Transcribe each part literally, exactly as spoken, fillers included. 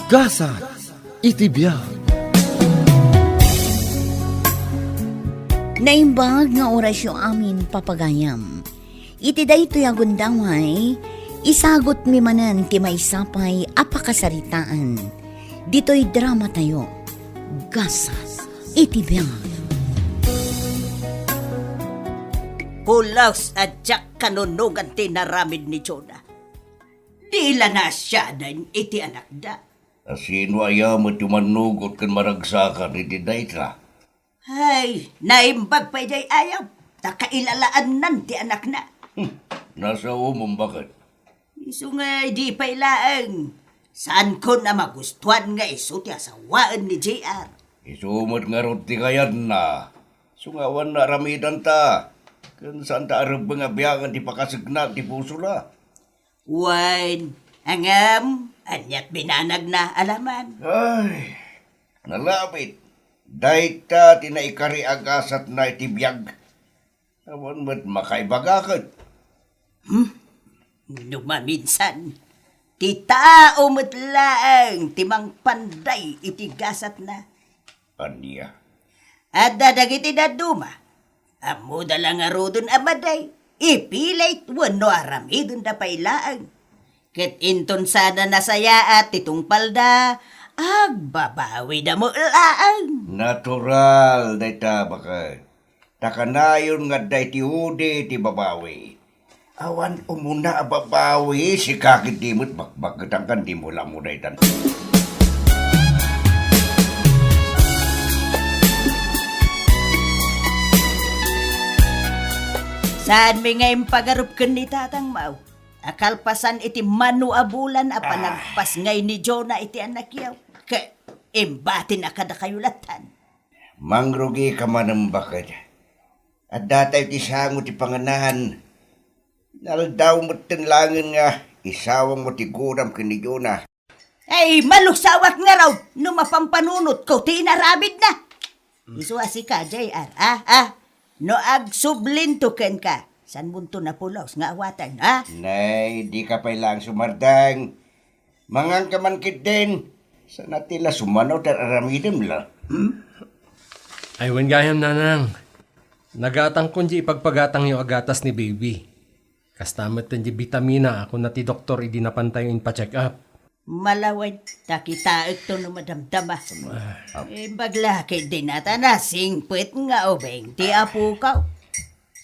Gasat iti biag. Naimbag nga orasyo amin, papagayam. Iti daytoy a gundaway, isagutmi manen ti maysa pay a pakasaritaan. Ditoy dramatayo, Gasat iti biag. Pulos a diak kanunugan ti inaramid ni Jonah. Di la naasianan iti anakda. A sino aya met ti mannugot ken maragsakan iti dayta? Ay, naimbag pay diay ayab, ta kailalaannan ti anakna. Hmm, nasaomon baket. Isu nga idi pay laeng, saankon a magustuan nga isu ti asawaen ni J R. Isu met ngarud ti kayatna. Isu nga awan naaramidanta, ken saanta a rebbeng a biangen ti pakasegna ti pusona. Wen, ngem, aniat binanagna a laman? Ay, nalabit. Dayta ti naikari a gasatna iti biag. Awan met makaibagaket. Hmm? No maminsan, ti tao met laeng ti mangpanday iti gasatna. Ania? Adda dagiti dadduma. Ammoda la ngaruden a madi, ipilit wenno aramidenda pay laeng. Ket inton saan a nasayaat ti tungpalda, agbabawida met laeng. Natural dayta, baket. Ta kanayon nga adda iti udi ti babawi. Awan umuna a babawi, sika ketdi met bakbaketan ken dimo la ammo daytan. Saanmi nga impagarup ken ni tatangmo a kalpasan iti mano a bulan a Ah. panagpasngay ni Jonah iti anakyo. Ket imbatin a kadakayo lattan. Mangrugika manen, baket. Addatayo ti sango ti panganan. Naldaw metten laengen nga isawangmo ti guram ken ni Jonah. Ay, maluksawak ngarud no mapampanunotko ti inaramidna. Isu a sika, J R, a, a, no agsublinto kenka, saanmonto napulos nga awaten, a? Nay, dika pay laeng sumardeng. Manganka man ketdin. Saan a ti la sumano ti ar-aramidem la. Hmm? Ay, wen gayam, nanang. Nagatankon diay ipagpagatangyo a gatas ni baby. Kasta met diay bitamina a kuna ti doktor idi napantayo inpa-check up. Malawen, ta kitaekto no madamdama. Ah. Imbag la ketdin a ta nasingpet nga ubing ti apokaw.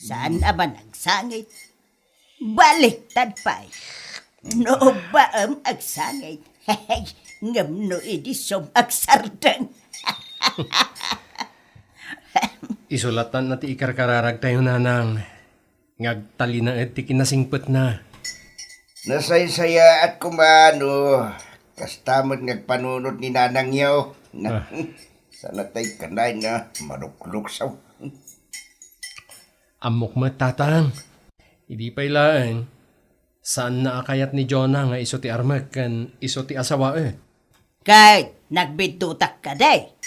Saan a managsangit. Baliktad pay. No ubbaem agsangit. Ngem no idi sum agsardeng. Isu lattan a ti ikarkararagtayo, nanang, nga agtalinaed ti kinasingpetna. Nasaysayaat koma no kasta met nga agpanunot ni nanangyo. Ah. Saan a tay kanay nga malukluksaw. Ammok met, tatang. Idi pay laeng, saanna a kayat ni Jonah nga isu ti armek ken isu ti asawaek. Ket nagbiddutak kadi.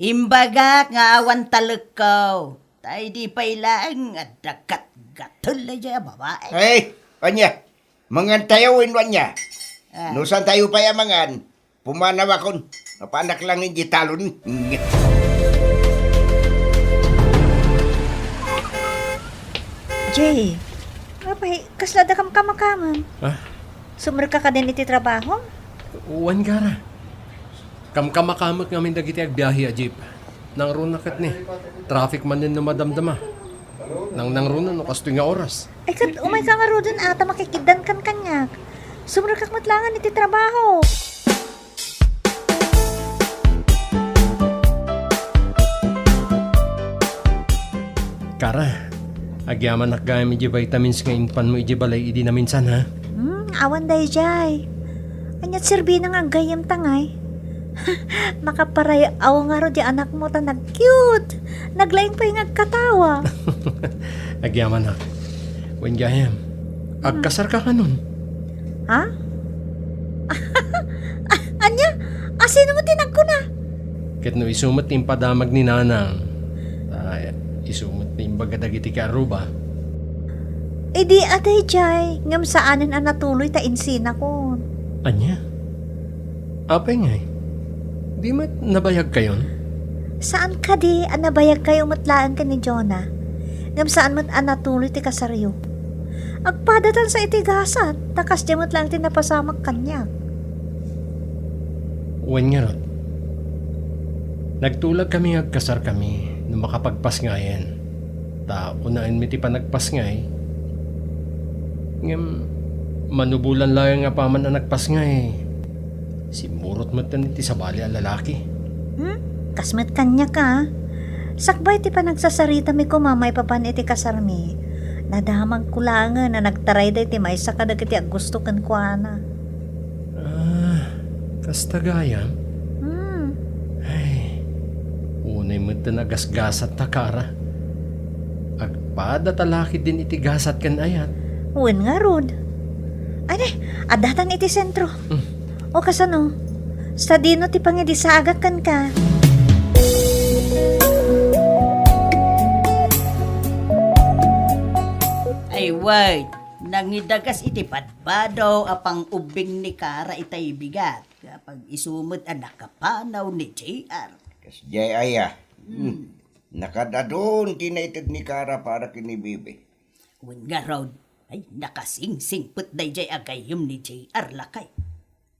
Imbagak nga awan talekko. Ta idi pay laeng adda gatgatel daydiay a babai. Ay, ania? Mangantayo wenno ania? Ah. No saantayo pay a mangan, pumanawakon. Mapanak lang iti talon. Jay, apay, kasla adda kamkamakam? Ha? Sumrekka kadin iti trabaho? Wen, Kara. Kamkamakamek ngamin dagiti agbiahe a jeep. Nangruna ket ni, traffic manen no madamdama. Nangnangruna no kastoy nga oras. Ay, ket umayka ngaruden a ta makikiddankan kaniak. Sumrekak met laengen iti trabaho. Kara, agyamanak gayam iti vitamins nga impanmo iti balay idi naminsan, ha? Hmm, awan daydiay. Aniat serbina nga aggayyemta ngay? Makaparay-aw ngarud ti anakmo ta nag-cute. Naglaing pay nga agkatawa. Agyamanak. Wen gayam. Hmm. Agkasarka kanon? Ha? Ania? Asino met ti nagkuna? Ket no isu met ti impadamag ni Nanang, ta isu met ti imbaga dagiti kaarruba. Idi adaydiay, ngem saanen a natuloy ta insinakon. Ania? Apay ngay? Di met nabayagkayon? Saan kadi a nabayagkayo met laeng ken ni Jonah? Ngem saan met a natuloy ti kasaryo? Agpadatansa iti gasat, ta kasdiay met laeng ti napasamak kaniak. Wen ngarud, nagtulagkami nga agkasarkami no makapagpasngayen. Ta unaenmi ti panagpasngay. Ngem, manubolan laeng apaman a nagpasngay, simmurot metten iti sabali a lalaki. Hmm? Kas met kaniak a. Sakbay ti panagsasaritami koma maipapan iti kasarmi, nadamagko laengen a nagtarayda iti maysa kadagiti aggusto kenkuana. Ah, kasta gayam? Hmm. Ay, unay met ti nagasgasat ta, Kara. Agpada ta laki din iti gasat ken ayat. Wen ngarud. Ay, ne, addatan iti sentro. Hmm. O kasano? Sadino ti pangidisagak kenka? Ay, wait. Nangidagas iti padbado a pang-ubbing ni Kara itay bigat. Kapag isu met a nakapanaw ni J R. Kasdiay aya. Hmm. Nakadadun ti naited ni Kara para ken ni Bibi. Wen ngarud, ay, nakasingsingpet daydiay a gayyem ni J R lakay.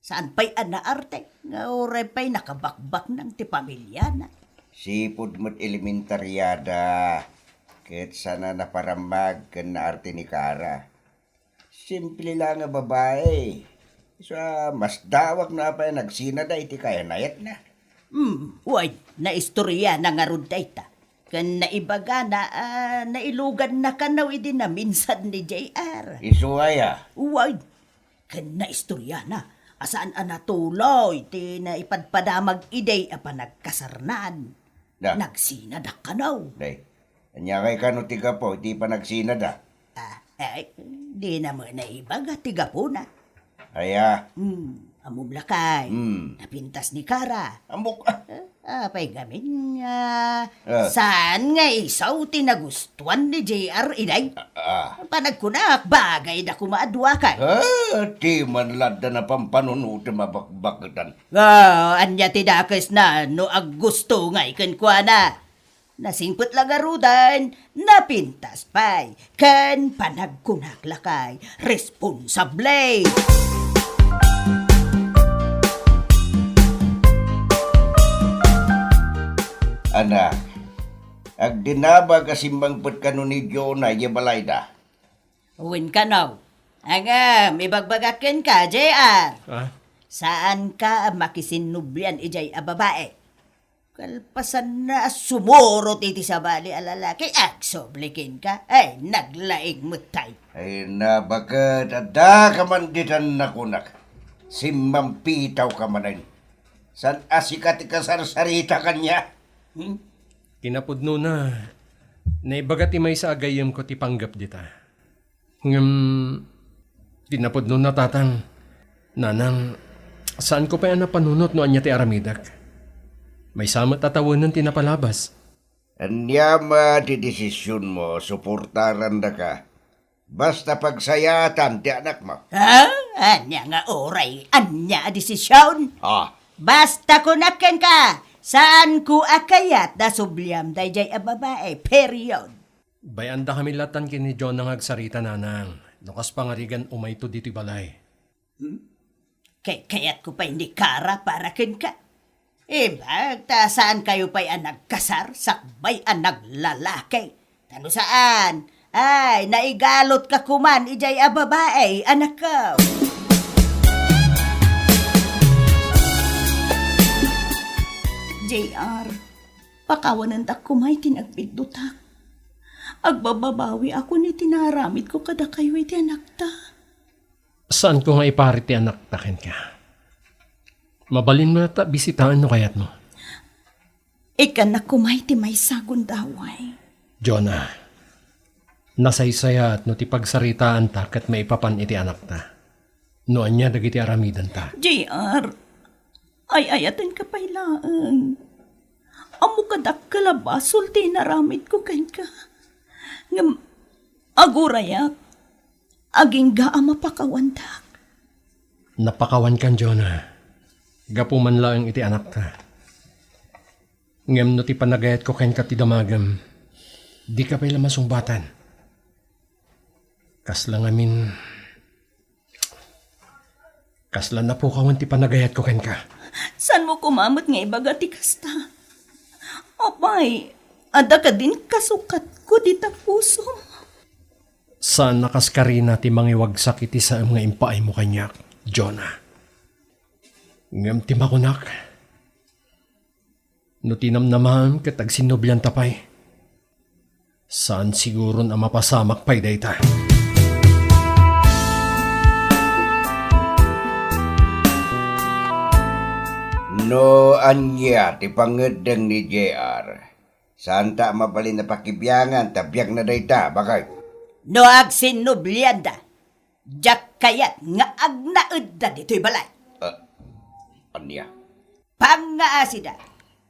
Saan pay a naarte, nga uray pay nakabakbaknang ti pamiliana. Sipud met elementariada, ket saan a naparammag ken naarte ni Kara. Simple la nga babae. Sa mas dawak no apay a nagsinada iti kayanayatna. Hmm, wen, naistoriana ngarud dayta. Ken naibagana a nailuganna kano idi naminsan ni J R. Isu aya? Wen, ken naistoriana a saan a natuloy ti naipadpadamag idi a panagkasarnan. Da. Nagsinadak kano. Day. Ania kay kano ti gapu iti panagsinada? Ah, ay, dina met naibaga ti gapuna. Aya? Hmm, ammom lakay. Hmm. Napintas ni Kara. Ammok, ah. Ah, apay ngamin nga Ah. Saan nga isu ti nagustuan ni J R, inay? Ah, ah. Panagkunak, bagay da koma a dua kay. Ah, di man ladda napampanunot ti mabakbaketan. Ah, ania ti dakesna no aggusto ngay kenkuana? Nasingpet la ngaruden, napintas pay, ken panagkunak lakay, responsable. Anak, agdinamag a simmangpet kano ni Jonah idiay balayda? Wen kano. Ngem, ibagbagak kenka, J R. Ah? Saanka a makisinnublian idiay a babae. Kalpasanna a sumurot iti sabali a lalaki, agsubli kenka. Ay, naglaing met tay. Ay, nabaket, addaka man ditan nakunak. Simmampitawka manen. Saan a sika ti kasarsarita kaniak? Hmm? Kinapudnona, naibaga ti maysa a gayyemko ti panggep dita. Ngem, di napudno na, Tatang. Nanang, saanko pay a napanunot no ania ti aramidek. Maysa met a tawenen ti napalabas. Ania met ti desisionmo, suportarandaka. Basta pagsayaatan ti anakmo. Ha? Ania nga uray ania a desision? Ah. Basta kunak kenka, saanko a kayat a subliam daydiay a babae, period. Bay-andakami latan ken ni Jonah nga agsarita, Nanang, no kas pangarigan umayto ditoy balay. Hmm? Kay kayatko pay ni Kara para kenka. Imbag ta saankayo pay a nagkasar sakbay a naglalaki. Ta no saan, ay, naigalutka koman idiay a babae, anakko. J R, pakawanentak koma iti nagbiddutak. Agbababawiakon iti naaramidko kadakayo iti anakta. Saanko nga iparit ti anakta kenka. Mabalinmo ta bisitaen no kayatmo. Ikkannak koma iti maysa a gundaway. Jonah, nasaysayaat no ti pagsaritaanta ket maipapan iti anakta. No ania dagiti aramidenta. J R, ay-ayatenka pay laeng. Ammo kadakkel a basol ti inaramidko kenka. Ngem agurayak, agingga a mapakawandak. Napakawankan, Jonah. Gapu man laeng iti anakta. Ngem no ti panagayatko kenka ti damagem, dika pay la masungbatan. Kasla ngamin, kasla napukawen ti panagayatko kenka. Saanmo koma met nga ibaga ti kasta? Apay, adda kadin kasukatko dita pusom? Saan a kas karina ti mangiwagsak iti saem nga impaaymo kaniak, Jonah. Ngem ti makunak, no ti namnamaem ket agsinnublianta pay, saan siguron a mapasamak pay dayta. No ania ti pangeddeng ni J R, saanta a mabalin a pakibiangan ta biagna dayta, baket. No agsinnublianda, diak kayat nga agnaedda ditoy balay. Ah, ania? Pangngaasida,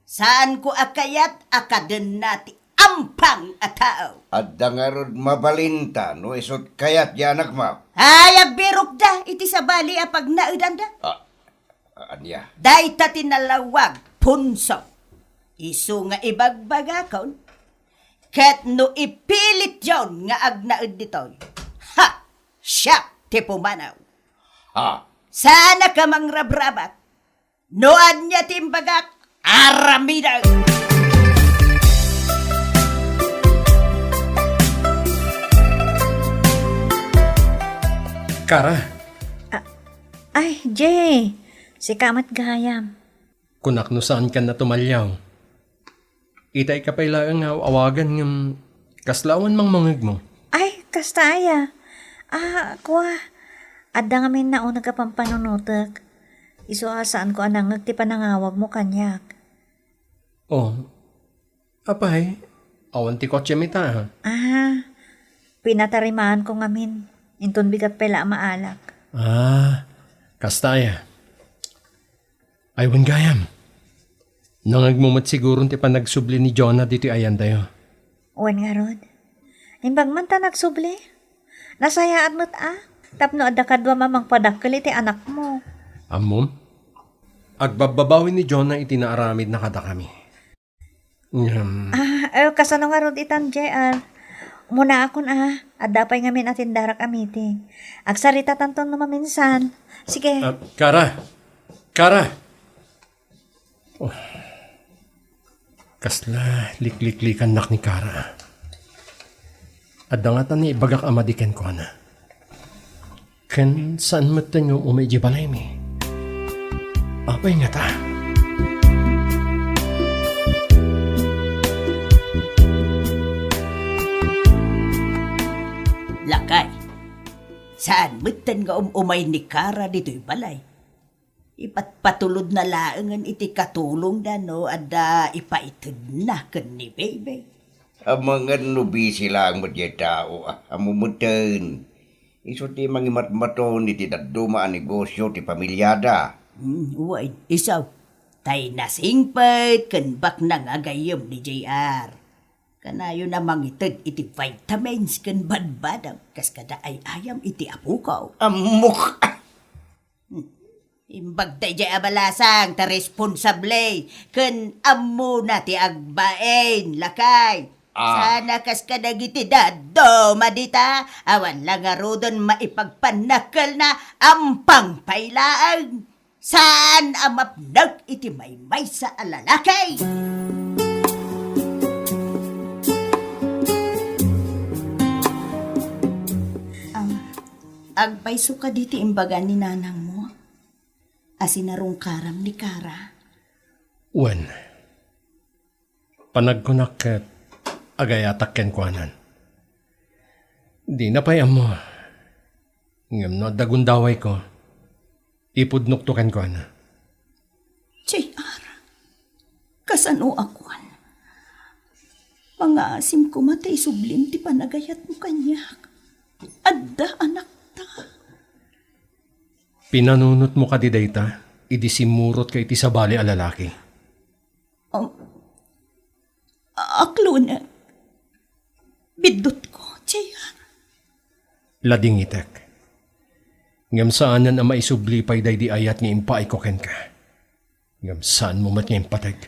saanko a kayat a kadenna ti ampang a tao. Adda ngarud mabalinta no isut kayat ti anakmo. Ay, agbirokda iti sabali a pagnaedanda. Ah, ania? Dayta ti nalawag, punso. Isu nga ibagbagakon, ket no ipilityon nga agnaed ditoy, ha! Siak ti pumanaw. Ha! Saanak a mangrabrabak. No ania ti imbagak, aramidek. Kara. Ah, ay, Jay. Sika met gayam. Kunak no saankan a tumaliaw. Itayka pay laeng nga aw-awagan ngem kasla awan mangmangegmo. Ay, kasta aya. Ah, kua, adda ngamin nauneg a pampanunotek. Isu a saanko a nangngeg ti panangawagmo kaniak. Oh, apay, awan ti kotsem ita, ah. Ah, pinatarimaanko ngamin. Inton bigat pay la a maalak. Ah, kasta aya. Ay, wen gayam. Nangngegmo met siguron ti panagsubli ni Jonah ditoy ayantayo. Wen ngarud. Imbag man ta nagsubli. Nasayaat met a, tapno adda kaduam a mangpadakkel iti anakmo. Ammom? Agbabbabawi ni Jonah iti naaramidna kadakami. Ngem. Ah, eh, kasano ngarud itan, J R? Umunaakon a, adda pay ngamin a tindarak a meeting. Agsaritatanton no maminsan. Sige. Ah, Kara! Kara! Oh. Kasla likliklikannak ni Kara. Adda ngata ni ibagak a madi kenkuana. Ken saan metten nga um-, umay idiay balaymi? Apay ngata? Lakay, saan metten nga um-, umay ni Kara ditoy balay. Ipatpatulodna laengen iti katulongda no adda ipaitedna ken ni Baby. Amangan no busy laeng met diay tao a, ammo metten. Isu ti mangimatmaton iti dadduma a negosio ti pamilyada. Hmm, wen, isu. Tay nasingpet ken baknang a gayyem ni J R. Kanayon a mangited iti vitamins ken badbadam kas kada ay-ayam iti apoko. Ammok! Imbag daydiay a balasang ta responsable ken ammona ti agbain, lakay. Ah. Saan a kas kadagiti dadduma dita, awan la ngaruden maipagpannakkelna, ampang pay laeng. Saan a mapnek iti maymaysa a lalaki. Am, agpayso kadi ti imbaga ni nanangmo? A sinarungkaram ni Kara? Wen, panagkunak ket agayatak kenkuanan. Dina pay ammo. Ngem no adda gundawayko, ipudnokto kenkuana. J R, kasano a kuan? Mangaasim koma ta isublim ti panagayatmo kaniak. Adda anakta. Pinanunotmo kadi dayta idi simmurotka iti sabali a lalaki? Um, aklonek. Biddutko, J R. Ladingitek. Ngem saanen a maisubli pay daydi ayat nga impaayko kenka. Ngem saanmo met nga impateg.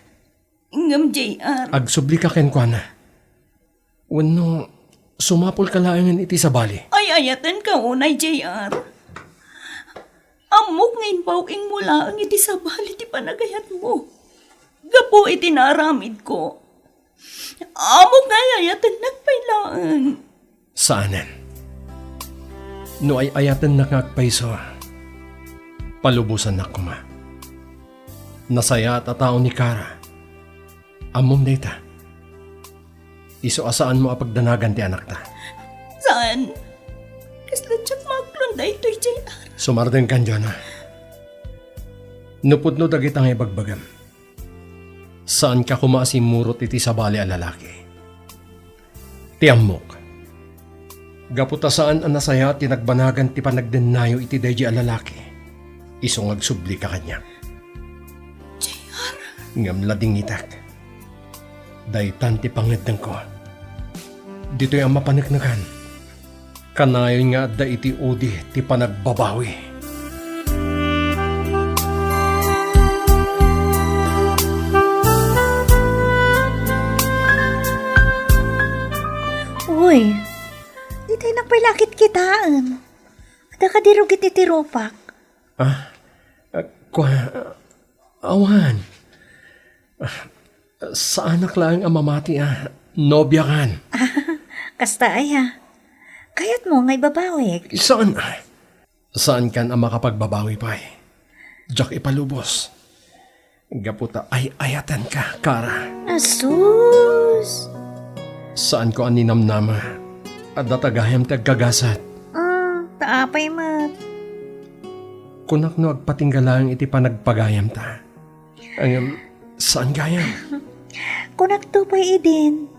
Ngem, J R. Agsublika kenkuana. Wenno, sumapulka laengen iti sabali. Ay-ayatenka unay, J R. Ammok nga imbaw-ingmo laeng iti sabali ti panagayatmo. Gapu iti naaramidko, ammok nga ay-ayatennak pay laeng. Saanen. No ay-ayatennak nga agpayso, palubosannak koma. Nasayaat a tao ni Kara. Ammom dayta. Isu a saanmo a pagdanagan ti anakta. Saan? Kasla diak maaklon daytoy, J R. Sumardengkan, Jonah. No pudno dagita nga ibagbagam, saanka koma a simmurot iti sabali a lalaki. Ti ammok, gapu ta saan a nasayaat ti nagbanagan ti panagdennayo iti daydi a lalaki, isu nga agsublika kaniak. J R. Ngem ladingitek. Daytan ti pangngeddengko. Ditoy a mapaneknekan, kanayon nga adda iti udi ti panagbabawi. Uy, ditoy na pay la kitkitaen. Adda kadi rugit iti rupak? Ah, ah, kua-, awan. Ah, saanak laeng a mamati a nobiakan. Kasta aya. Kayatmo nga ibabawik? Saan. Saankan a makapagbabawi pay. Diak ipalubos. Gapu ta ay-ayatenka, Kara. Asus! Saanko a ninamnama. Adda ta gayam ti agkagasat. Ah, ta apay met? Kunak no agpatingga laeng iti panagpagayamta. Ngem, saan gayam? Kunakto pay idin.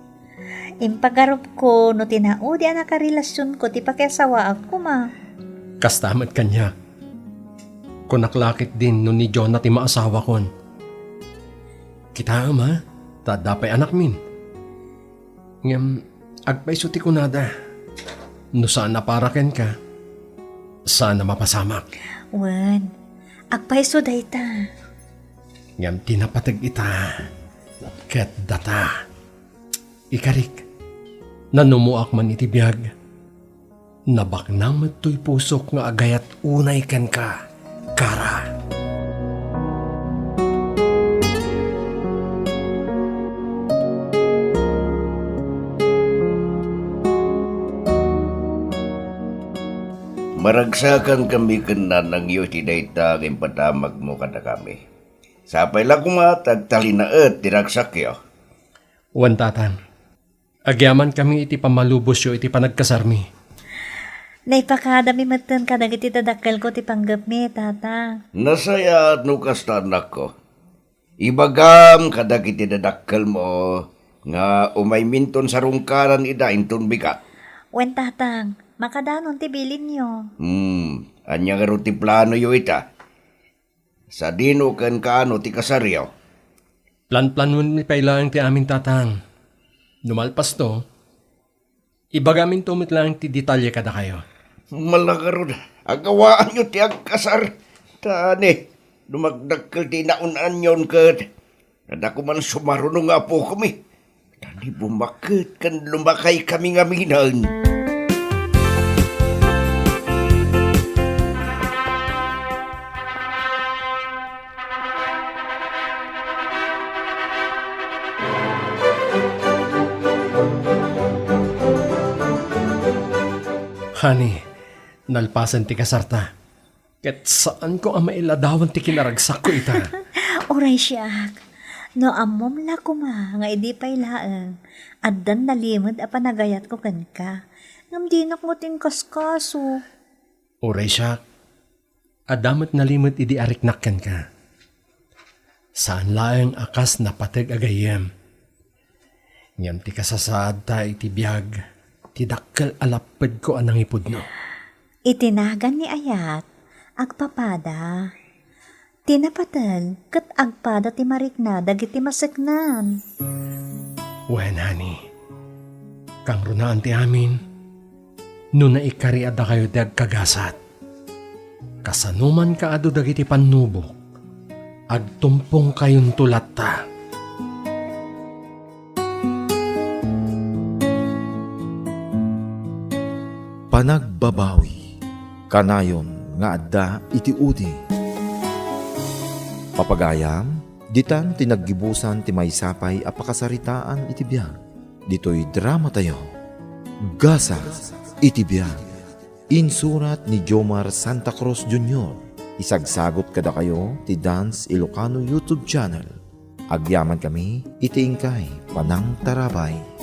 Impagarupko no ti naudi a nakarelasionko ti pakiasawaak koma. Kasta met kaniak. Kunak la ketdin no ni Jonah ti maasawakon. Kitaem, a, ta adda pay anakmin. Ngem, agpayso ti kunada. No saan a para kenka, saan a mapasamak. Wen, agpayso dayta. Ngem ti napateg ita ket data. Ikarik, nanumoak man iti biag. Nabaknang met toy pusok nga agayat unay kenka, Kara. Maragsakan kami ken nanangyo iti dayta nga impadamagmo kadakami. Sapay la koma ta agtalinaed ti ragsakyo. Wen, Tatang. Agyamankami iti pammalubosyo iti panagkasarmi. Naipakadami metten kadagiti dadakkelko ti panggepmi, Tata. Nasayaat no kasta, anakko. Ibagam kadagiti dadakkelmo nga umayminton sarungkaran ida inton bigat. Wen, Tatang, makadanon ti bilinyo. Hmm, ania ngarud ti planoyo ita? Sadino ken kaano ti kasaryo? Planplanoenmi pay laeng ti amin, Tatang. No malpasto, ibagaminto met laeng ti detalye kadakayo. Mala ngarud, agawaanyo ti agkasar. Ta ne, no magdakkel ti naun-anyon ket adda koman sumaruno nga apokomi. Ta ni bumaket ken lumakaykami ngamin. Honey, nalpasen ti kasarta. Ket saanko a mailadawan ti kinaragsakko ita. Uray siak, no ammom la koma nga idi pay laeng, addan nalimed a panagayatko kenka, ngem dinak met inkaskaso. Uray siak, adda met nalimed idi ariknak kenka. Saan laeng a kas napateg a gayyem. Ngem ti kasasaadta iti biag, ti dakkel a lappedko a nangipudno. Iti nagan ni Ayat, agpapada. Ti napateg ket agpada ti marikna dagiti maseknan. Wen, honey, kangrunaan ti amin, no naikari a dakayo ti agkagasat. Kasano man kaadu dagiti pannubok, Agtumpongkayonto latta. Panagbabawi, kanayon nga adda iti udi. Papagayam, ditan ti naggibusan ti maysa pay a pakasaritaan iti biag. Ditoy dramatayo, Gasa iti Biag. Insurat ni Jomar Santa Cruz Junior. Isagsagot kadakayo ti Dance Ilocano YouTube channel. Agyamankami iti inkay panangtarabay.